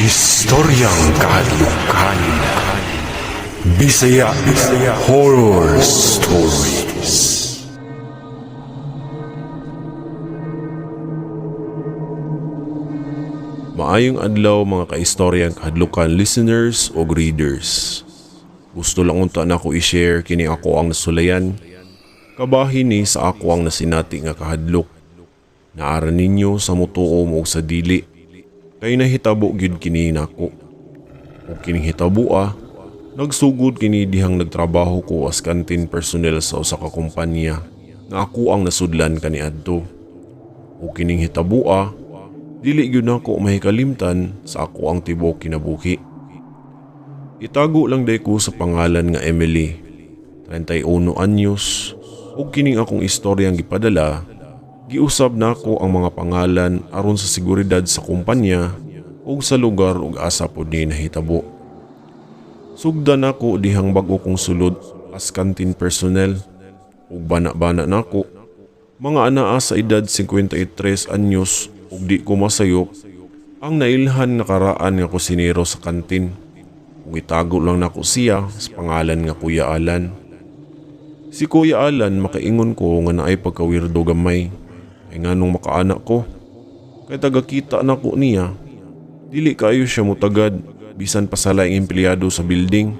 Istoryang Kahadlukan. Bisaya Horror Stories. Maayong adlaw, mga kaistoryang kahadlukan listeners o readers. Gusto lang unta nako i-share kini ako ang nasulayan. Kabahin ni sa ako ang nasinati nga kahadlok. Naara ninyo sa mutuo mo og sa dili. Kay nahitabo gyud kini nako. Ug kining hitaboa, nagsugod kini dihang nagtrabaho ko as canteen personnel sa usa ka kumpanya nga ako ang nasudlan kaniadto. Ug kining hitaboa, dili gyud nako mahikalimtan sa ako ang tibuok kinabuhi. Itago lang day ko sa pangalan nga Emily, 31 anyos, ug kining akong istoryang gipadala, giusab nako ang mga pangalan aron sa seguridad sa kumpanya ug sa lugar ug asa pod ni nahitabo. Sugdan nako dihang bag-o kong sulod as canteen personnel ug bana-bana nako. Mga anaa sa edad 53 anyos ug di ko masayop ang nailhan nga karaan nga kusinero sa kantin. Ug itago lang nako siya sa pangalan nga Kuya Alan. Si Kuya Alan makaingon ko nga naay pagkawirdo gamay. Kay nganong makaanak ko. Kay tagakita nako niya. Dili kaayo siya mutagad bisan pa sa laing empleyado sa building.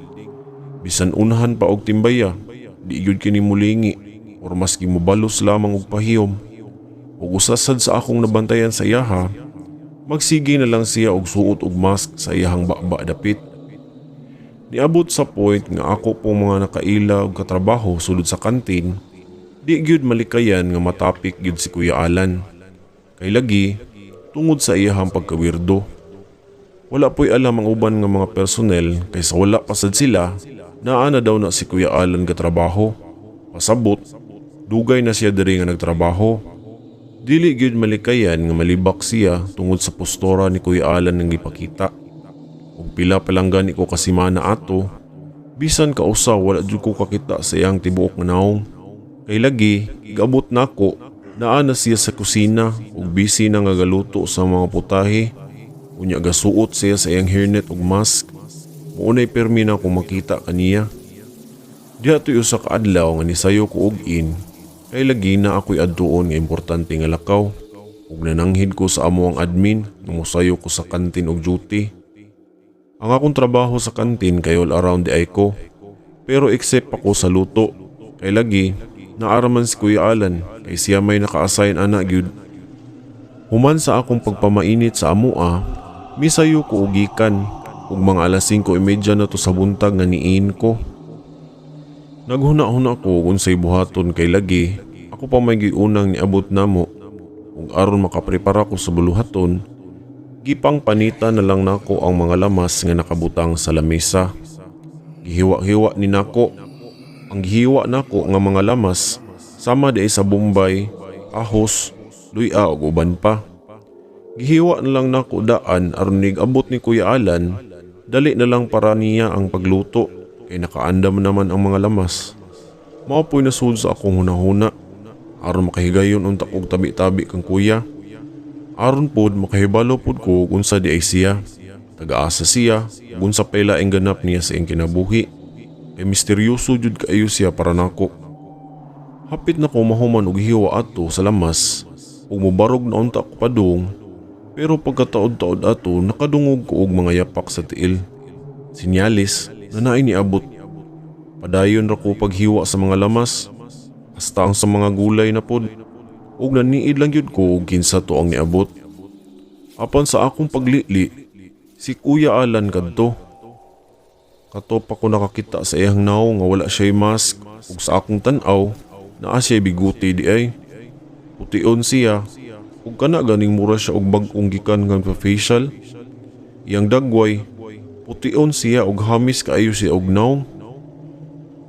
Bisan unahan pa og timbaya, di gyud kini mulingi or maski mobalos lamang og pahiyom. Ug usasad sa akong nabantayan sa iyaha, magsige na lang siya og suot og mask sa iyahang baba dapit. Niabot sa point nga ako pong mga nakaila og katrabaho sulod sa kantin, di gyud malikayan nga matapik gyud si Kuya Alan. Kay lagi, tungod sa iyahang pagkawirdo. Wala po'y alam ang uban nga mga personnel kay sa wala pa sad sila, naa na daw na si Kuya Alan gatrabaho. Pasabot, dugay na siya diri nga nagtrabaho. Dili gyud malikayan nga malibak siya tungod sa postura ni Kuya Alan nga gipakita. Ug pila pa lang gani ko kasimana ato, bisan kausa wala jud ko kakita sa iyang tibuok nga naong. Kay lagi, igabot nako, naa na siya sa kusina ug busy na nga galuto sa mga putahe. Unya gasuot siya sa iyang hairnet ug mask. Muunay permi na akong makita kaniya. Diha to'y usa ka adlaw nga nisayo ko og in, kay lagi na ako'y adtuon nga importante nga lakaw. Ug nananghid ko sa amo ang admin nga mosayo ko sa kantin og duty. Ang akong trabaho sa kantin kay all around di ay ko. Pero except ako sa luto. Kay lagi, naaraman si Kuya Alan kay siya may naka-assign ana gyud. Human sa akong pagpamainit sa amoa, misayo ko og gikan ug mga alas 5:30 na to sa buntag nga niin ko. Naghuna-huna ko unsay buhaton kay lagi, ako pa may giunang niabot namo ug aron makaprepara ko sa buluhaton, gipang panita na lang nako ang mga lamas nga nakabutang sa lamesa. Gihiwa-hiwa ni nako. Ang gihiwa nako nga mga lamas sama di sa bombay, ahos, luya ug uban pa. Gihiwa na lang nako daan aron nig-abot ni Kuya Alan, dali na lang para niya ang pagluto kay nakaandam naman ang mga lamas. Mao po'y nasud sa akong hunahuna aron makahigayon unta og tabi-tabi kang kuya. Aron pod makahibalo pod ko ug unsa di ay siya. Tagaasa siya ug unsa pa'y laing ganap niya sa iyang kinabuhi. Kay misteryoso jud kaayo siya para nako. Hapit na ko mahuman og hiwa ato sa lamas ug mobarog na unta ko padung, pero pagkataod-taod ato nakadungog ko og mga yapak sa tiil. Sinyalis na naay niabot. Padayon ra ko paghiwa sa mga lamas, hasta ang sa mga gulay na pod. Ug naniid lang gyud ko og kinsa to ang niabot. Apan sa akong paglili, si Kuya Alan kadto. Kato pa ko nakakita sa iyang naong nga wala siya'y mask ug sa akong tan-aw naa siya'y biguti di ay. Pution siya ug kana ganing mura siya og bag-ong gikan nga facial. Iyang dagway, pution siya ug hamis kaayo siya og naong.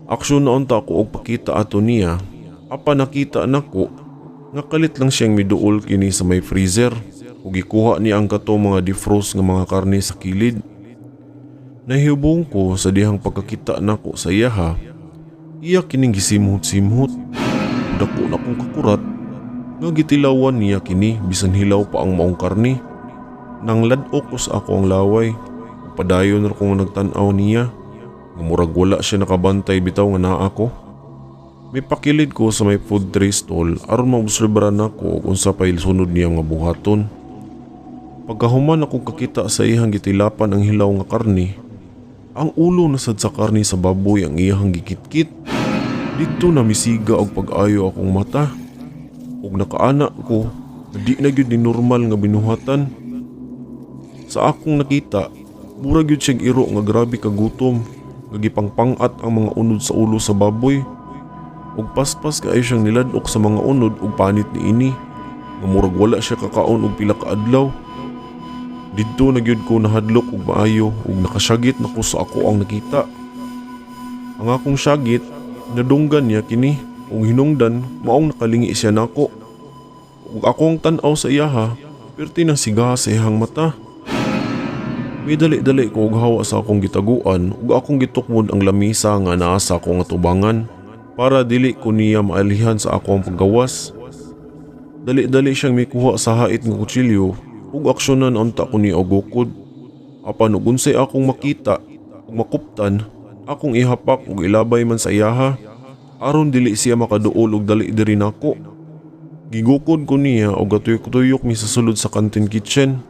Aksyon na unta ako og pakita ato niya, apan nakita nako nga kalit lang siyang miduol kini sa may freezer ug gikuha niya ang kato mga defrost nga mga karne sa kilid. Nahihubong ko sa dihang pagkakita nako sa iyaha, iya kining gisimhot-simhot. Dako na kong kakurat nga gitilawan niya kini bisan hilaw pa ang maong karne. Nang lad-ok ko sa ako ang laway. Padayon ra ko nga nagtan-aw niya. Nga murag wala siya nakabantay bitaw nga naa ako. May pakilid ko sa may food tray stall aron maobserbaran nako kung unsa pa'y sunod niya nga buhaton. Pagkahuman ako kakita sa iyang gitilapan ang hilaw nga karni, ang ulo na sad sa karni sa baboy ang iyang gikitkit. Didto na misiga og pag-ayo akong mata. Ug nakaana ko na di na gyud ni normal nga binuhatan. Sa akong nakita, mura gyud siyang iro nga grabe kagutom, nga gipangpang-at ang mga unod sa ulo sa baboy. Ug paspas kaayo siyang niladok sa mga unod ug panit niini, nga murag wala siya kakaon og pila ka adlaw. Didto na gyud ko nahadlok og maayo ug nakasyagit na ko sa ako ang nakita. Ang akong syagit, nadunggan niya kini ug hinungdan maong nakalingi siya nako. Ug akong tan-aw sa iyaha, perti nang sigaha sa iyang mata. May dali-dali ko og hawa sa akong gitaguan ug akong gitukmod ang lamisa nga naa sa akong atubangan para dili ko niya maalihan sa akong paggawas. Dali-dali siyang mikuha sa hait nga kutsilyo ug aksyonan unta ko niya og gukod. Apan ug unsay akong makita ug makuptan, akong ihapak ug ilabay man sa iyaha aron dili siya makaduol og dali diri nako. Gigukod ko niya og gatuyok-tuyok mi sa sulod sa canteen kitchen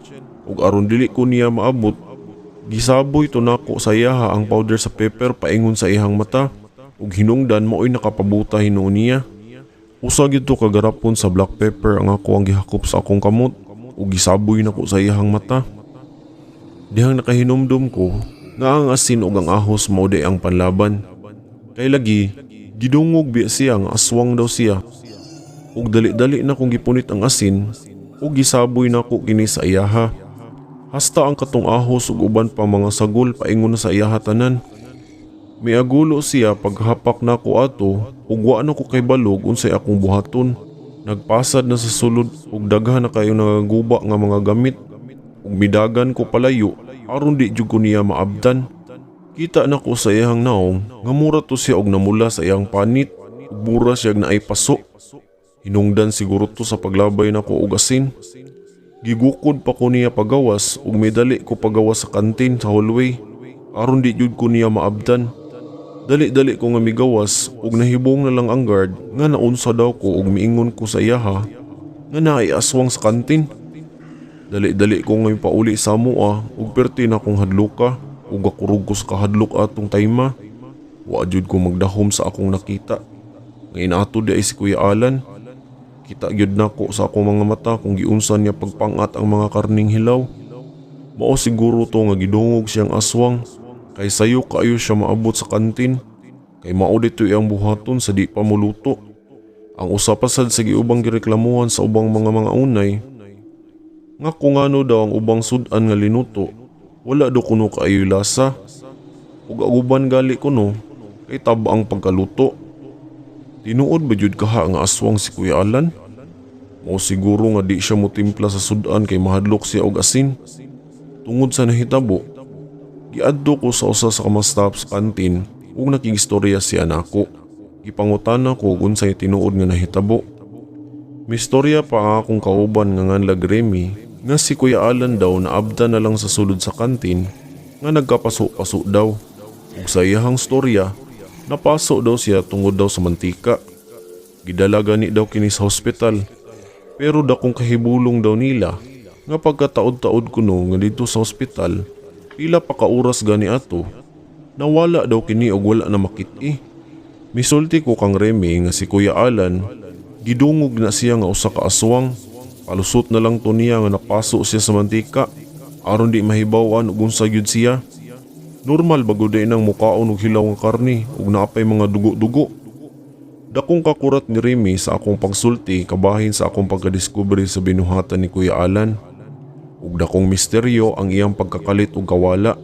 ug aron dili ko niya maabot, gisaboy to nako sa iyaha ang powder sa pepper paingon sa iyang mata ug hinungdan mao'y nakapabuta hinuon niya. Usa gyud to ka garapon sa black pepper ang ako ang gihakop sa akong kamot ug gisaboy nako sa iyang mata. Dihang nakahinumdum ko nga ang asin ug ang ahos mao di ang panlaban. Kay lagi gidungog biya siya nga aswang daw siya. Ug dali-dali na kong gipunit ang asin ug gisaboy nako kini sa iyaha. Hasta ang katong ahos ug uban pa mga sagol paingon na sa iyaha tanan. Miagulo siya paghapak nako ato ug wa na ko kay balog unsay akong buhaton. Nagpasad na sa sulod ug daghan na kayo nagaguba nga mga gamit. Ug midagan ko palayo aron di jud ko niya maabdan. Kita nako sa iyang naong nga mura to siya og namula sa iyang panit ug mura siya naay paso. Hinungdan siguro to sa paglabay nako og asin. Gigukod pa ko niya pagawas ug midali ko pagawas sa kantin sa hallway aron di jud ko niya maabdan. Dali-dali ko nga migawas ug nahibong na lang ang guard nga naunsa daw ko ug miingon ko sa iyaha nga naay aswang sa kantin. Dali-dali ko nga pauli sa amoa ug perti na kong hadluka ug gakurog ko sa kahadlok atong tayma. Wa jud ko magdahom sa akong nakita. Nga inato di ay si Kuya Alan. Kita gyud nako sa akong mga mata kung giunsa niya pagpangat ang mga karning hilaw. Mao siguro to nga gidungog siyang aswang kay sayo kaayo siya maabot sa kantin. Kay mao dito iyang buhaton sa di pa muluto. Ang usa pa sad sa giubang gireklamuhan sa ubang mga mga unay nga kung ano daw ang ubang sudan nga linuto, wala daw kuno kaayo'y lasa. Ug ang uban gali kuno kay taba ang pagkaluto. Tinuod ba jud kaha nga aswang si Kuya Alan? Mao siguro nga di siya motimpla sa sudan kay mahadlok siya og asin. Tungod sa nahitabo, giadto ko sa usa sa ka mga staff sa kantin ug nakigistorya siya nako. Gipangutana ko kung unsay tinuod nga nahitabo. Mistorya pa ang akong kauban nga nganlag Remy nga si Kuya Alan daw naabda na lang sa sulod sa kantin nga nagkapaso-paso daw. Ug sa iyahang storya, napaso daw siya tungod daw sa mantika. Gidala gani daw kini sa hospital. Pero dakong kahibulong daw nila nga pagkataod-taod kuno nga dito sa hospital, pila pa ka oras gani ato, nawala daw kini og wala na makit-i. Misulti ko kang Remy nga si Kuya Alan, gidungog na siya nga usa ka aswang. Palusot na lang to niya nga napaso siya sa mantika aron di mahibaw-an ug unsa gyud siya. Normal ba gud nang mukaon og hilaw nga karni ug naapay mga dugo-dugo. Dakong kakurat ni Remy sa akong pagsulti kabahin sa akong pagkadiskubre sa binuhatan ni Kuya Alan. Ug dakong misteryo ang iyang pagkakalit ug kawala.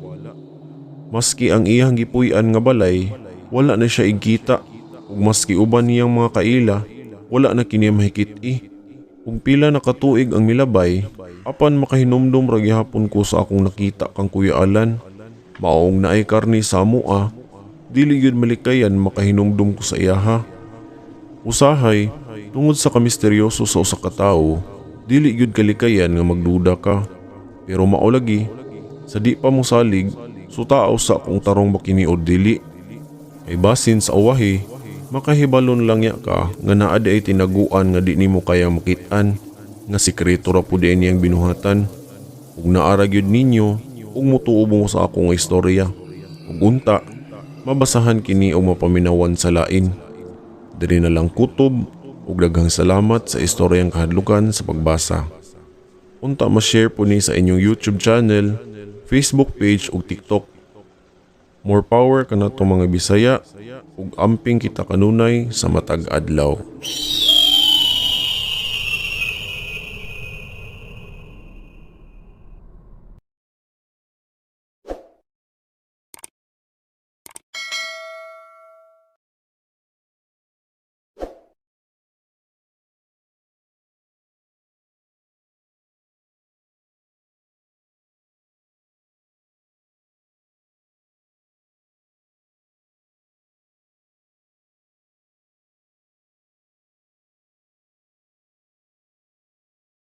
Maski ang iyang gipuy-an nga balay, wala na siya igkita. Ug maski uban niyang mga kaila, wala na kini mahikit-i. Ug pila na katuig ang milabay, apan makahinumdum ra gihapon ko sa akong nakita kang Kuya Alan. Maong naay karni sa amoa, dili gyud malikayan makahinumdum ko sa iyaha. Usahay, tungod sa kamisteryoso sa usa ka tawo, dili gyud kalikayan nga magduda ka. Pero mao lagi, sa di pa mosalig, sutao sa kung tarong ba kini o dili. Kay basin sa uwahi, makahibalon lang ya ka nga naa diay tinaguan nga di nimo kaya makit-an, nga sikreto ra pud diay niyang binuhatan. Ug naa ra gyud ninyo ug mutuo mo sa ako nga istorya. Ug unta, mabasahan kini og mapaminawan sa lain. Diri na lang kutob ug daghang salamat sa istoryang kahadlukan sa pagbasa. Unta ma-share po ni sa inyong YouTube channel, Facebook page ug TikTok. More power kanato mga Bisaya ug amping kita kanunay sa matag adlaw.